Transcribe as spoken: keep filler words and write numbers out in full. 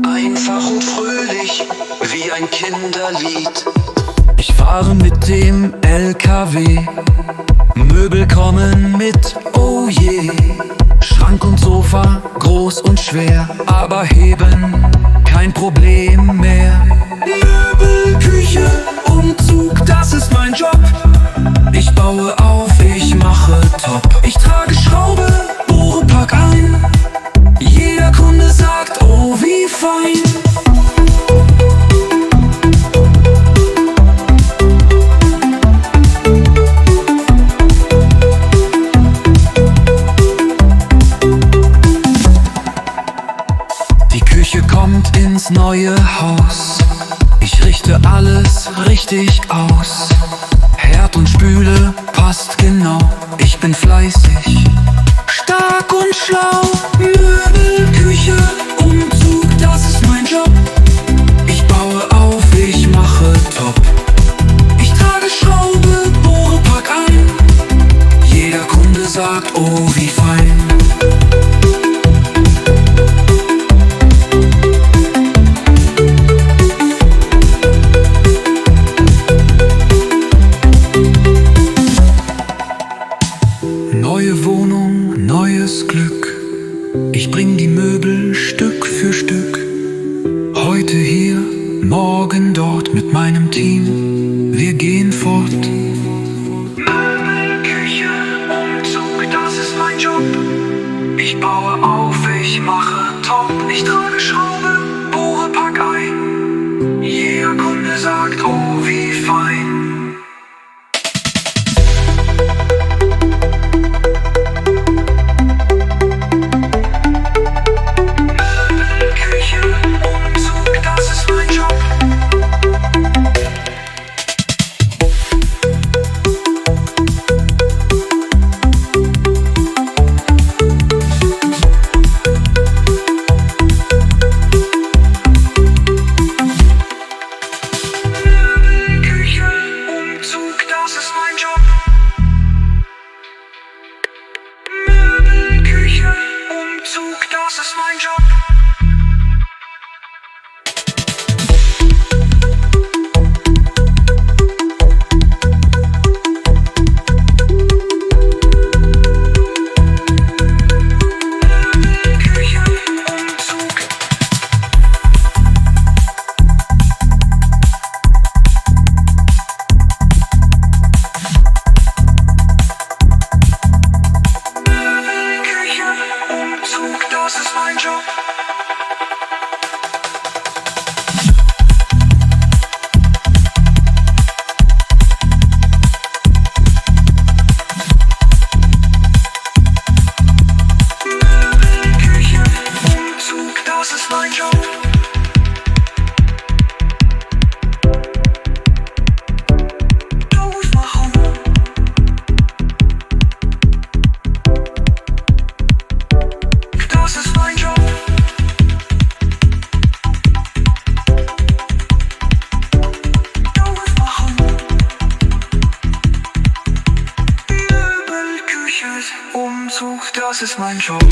Einfach und fröhlich wie ein Kinderlied. Ich fahre mit dem L K W. Möbel kommen mit, oh je. Schrank und Sofa, groß und schwer, aber heben, kein Problem mehr. Möbel, Küche, Umzug, das ist mein Job. Ich baue auf, ich mache top. Ich trage Schraube, bohre, pack ein. Jeder Kunde sagt: „Oh, wie fein.“ Die Küche kommt ins neue Haus. Ich richte alles richtig aus. Herd und Spüle passt genau. Ich bin fleißig, stark und schlau. Möbel, Küche, Umzug, das ist mein Job. Ich baue auf, ich mache top. Ich trage Schraube, bohre, pack ein. Jeder Kunde sagt: „Oh, wie fein.“ Neue Wohnung, neues Glück. Ich bring die Möbel Stück für Stück. Heute hier, morgen dort mit meinem Team. Wir gehen fort. Möbel, Küche, Umzug, das ist mein Job. Ich baue auf, ich mache top. Ich trage Schraube, bohre, pack ein. Jeder Kunde sagt: „Oh, wie fein.“ Möbel, Küche, Umzug, das ist mein Job. Möbel, Küche, Umzug, das ist mein Job. Möbel, Küche, Umzug, das ist mein Job. Möbel, Küche, Umzug. Möbel, Küche, Umzug, das ist mein Job. Möbel, Küche, Umzug, das ist mein Job. Aufwachen. Das ist mein Job. Aufwachen. Möbel, Küche, Umzug, das ist mein Job.